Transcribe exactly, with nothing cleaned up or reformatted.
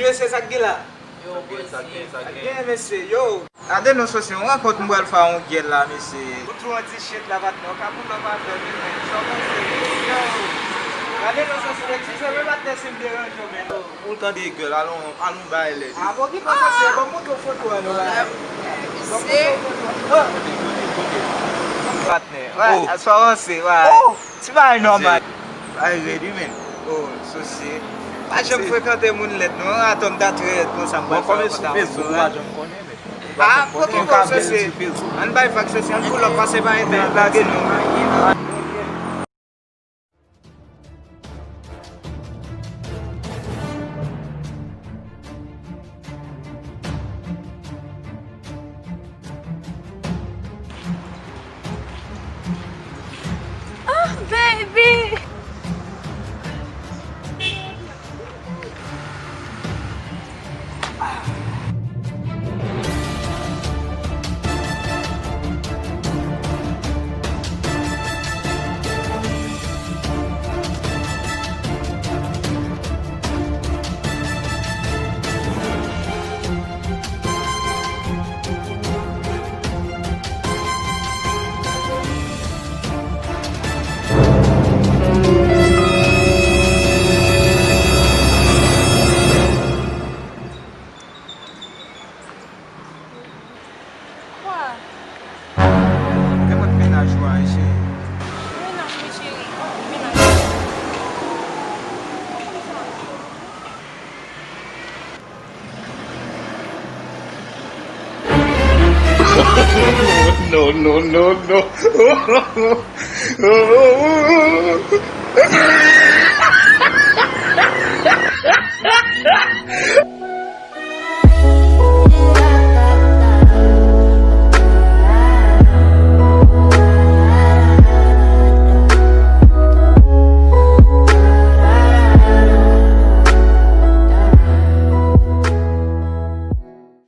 Mesye, sa k gen la? Yo, sa k gen, sa k gen, mesye, yo. Gade non, Sosye, yon rankont m pral fè yon gèl la, mesye. Ou tou an ti shit la, patnè, ou ka pull up avè m, men sa w panse, yo. Gade non, Sosye, eskize mwen, patnè, si m deranje w, men. Ou tande gèl, alon, alon bay lè. A, bon, ki panse, se bon, montre w foto a, non, la. Bon, montre w foto a. Patnè, wè, aswa ranse, wè. Ti bagay nòmal. Ay, rèd wi, men. Oh, Sosye. Pa janm frekante moun lèd, non. Atò m ta trè lèd konsa, m pral fè yon konta sou Facebook, ou pa janm konnen, men. Ah, ok, bon, Sosye. Ann bay vag, Sosye. Ann pull up, pase pa entè, lage nou. Oh, baby! Kwa? Nenpòt mennaj ou a, cheri. Mennaj mwen, cheri. Oh, mennaj mwen. No, no, no, no.